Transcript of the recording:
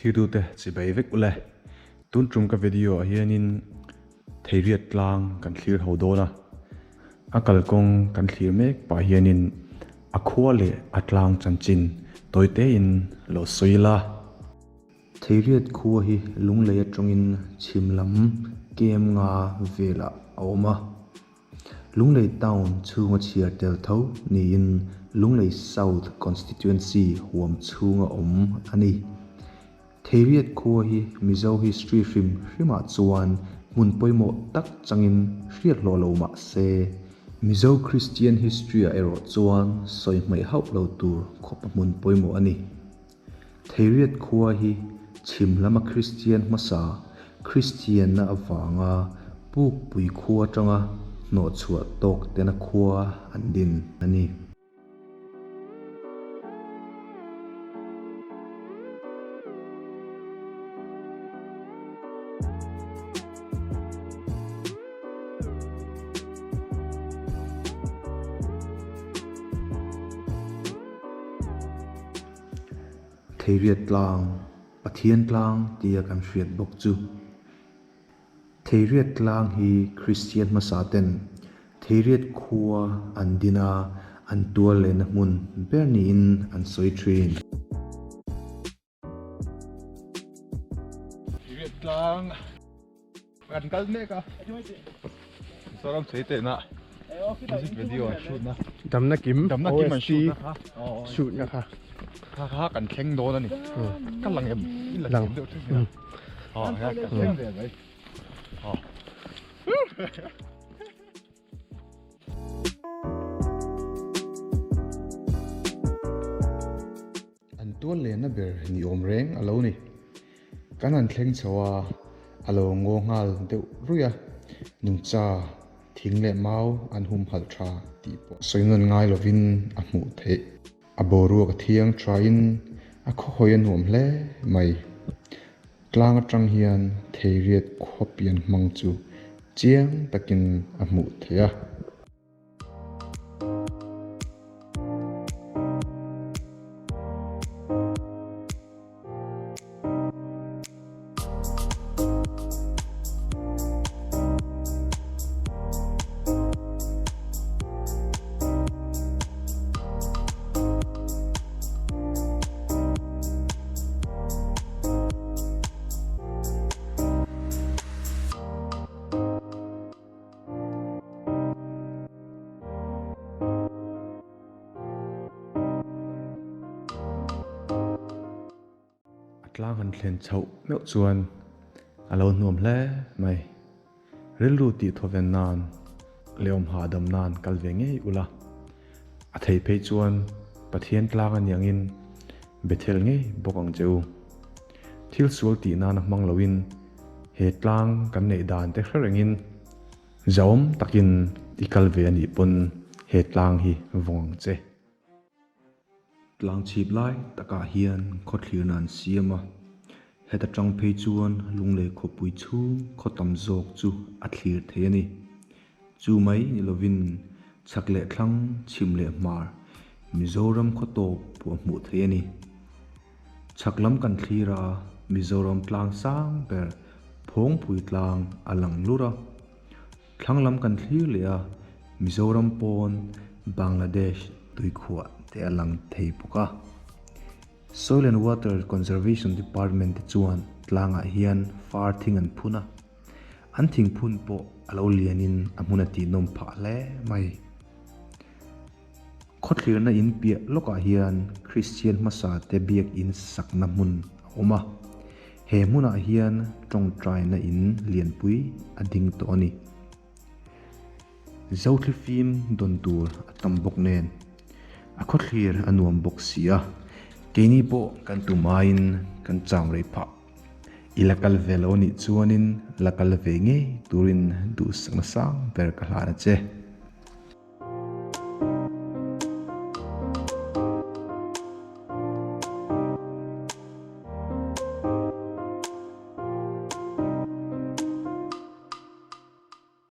Thirtute chibai vek ule. Tun tum ka video ah hianin Theiriat tlang kan thlir ho dawn a. A kalkawng kan thlir mek pah hianin a khua leh a tlang chanchin tawi tein lo sawi ila. Theiriat khua hi lunglei atangin chhim lam kem nga velah a awm a. Lunglei Town chhunga chhiar tel tho niin Lunglei South Constituency huam chhunga awm a ni. Theiriat khua hi Mizo history hrim hrimah chuan hmun pawimawh tak changin hriat hlawh lo mah se, Mizo Christian history-ah erawh chuan sawi hmaih hauh lo tur khawpa hmun pawimawh a ni. Theiriat khua hi chhim lama Kristian hmasa Kristianna avanga Pukpui khua atanga hnawhchhuah tawk tena khua an din a ni. Theiriat tlang, Pathian tlang tia kan hriat bawk chu. Theiriat tlang hi Kristian hmasa ten Theiriat khua an din a, an tual lehna hmun ber niin an sawi thin. Theiriat tlang kan kal mek a, Mizoram chei tehna music video an shoot na. Damna kim Damna kim an shoot na kha. Shoot na kha. Kha kha kan thleng dawn a ni. Ka lang em? I la thiam deuh thin a. Aw he kan thleng ve mai. Aw. An tual lenna ber ni awm reng a lo ni. Kan han thleng chho a, a lo ngaw nghal deuh ruih a, nungcha, thing leh mau an humhalh tha tih pawh sawi nawn ngai lovin a hmuh theih. A boruak a thiang thain a khawhawi a nuam hle mai. Tlang atang hian Theiriat khuapian hmang chu chiang takin a hmuh theih a. A tlang han thlen chhoh meuh chuan a lo hnuam hle mai. Rilru tih thawven nan leh awm hahdam nan kal ve ngei ula. A thei phei chuan Pathian tlang a niangin Bethel ngei bawk ang che u. Thil sual tih nana hmang loin he tlang kan neih dan te hre rengin zahawm takin i kal ve a nih pawn he tlang hi vawng ang che. Tlang chhip lai takah hian khawthlirna an siam a, heta tang phei chuan Lunglei khawpui chhung khaw tam zawk chu a thlir thei a ni. Chu mai ni lovin chhak leh thlang, chhim leh hmar, Mizoram khaw tawp pawh a hmuh theih a ni. Chhak lam kan thlir a, Mizoram tlang sang ber Phawngpui tlang a lang lur a. Thlang lam kan thlir leh a, Mizoram pawn Bangladesh tuikhuah te a lang thei bawk a. Soil and Water Conservation Department te chuan tlangah hian far thing an phun a. An thingphun pawh a lo lianin a hmun a tihnawm phah hle mai. Khawthlirna in piah lawkah hian Kristian hmasa te biakin sakna hmun a awm a. He hmunah hian tawngtaina in lianpui a ding tawh a ni. Zothli fim dawn tur a tam bawk nen a khawthlir a nuam bawk si a, keini pawh kan tum aiin kan cham rei phah. I la kal ve lo anih chuanin la kal ve ngei turin duhsakna sang ber ka hlan a che.